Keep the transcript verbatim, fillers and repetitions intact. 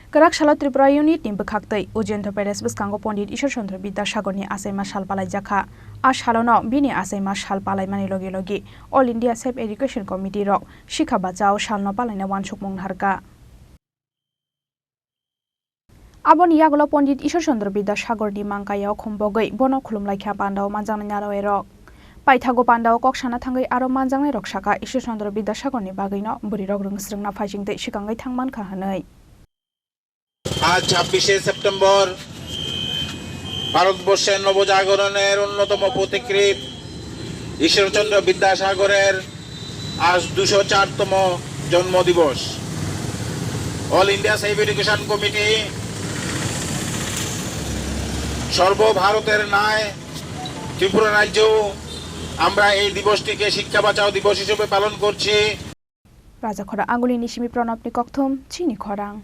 Kwrak salo Tripura unit ni bwkhaktwi Ujendra Palace bwskango Pondit Ishwar Chandra Bidyasagar ni achaima sal palaijakha. A salono bini achaima sal palaimani logi logi All India Self Education Committee rok Sikha Bachao salno palaina uansukmung naharkha. Aboni yagulo Pondit Ishwar Chandra Bidyasagar ni mangkaya o khumbogwi bono khulumlaikha pandao manjaknai naroe rok. Paithago pandao kok sana thangwi aro manjaknai rok sakha Ishwar Chandra Bidyasagar ni bagwino bwrwi rok rwngsrwngna phaisingtwi swkangwi thangmankha hwnwi. আজ ছাব্বিশে সেপ্টেম্বর ভারতবর্ষের নবজাগরণের অন্যতম পথিকৃৎ ঈশ্বরচন্দ্র বিদ্যাসাগরের আজ দুশো চারতম জন্মদিবস। All India self education committee সর্বভারতের ন্যায় ত্রিপুরা রাজ্যেও আমরা এই দিবসটিকে শিক্ষা বাঁচাও দিবস হিসেবে পালন করছি। Rajakhora Aguli ni simi Pranab ni kokthum chini khorang.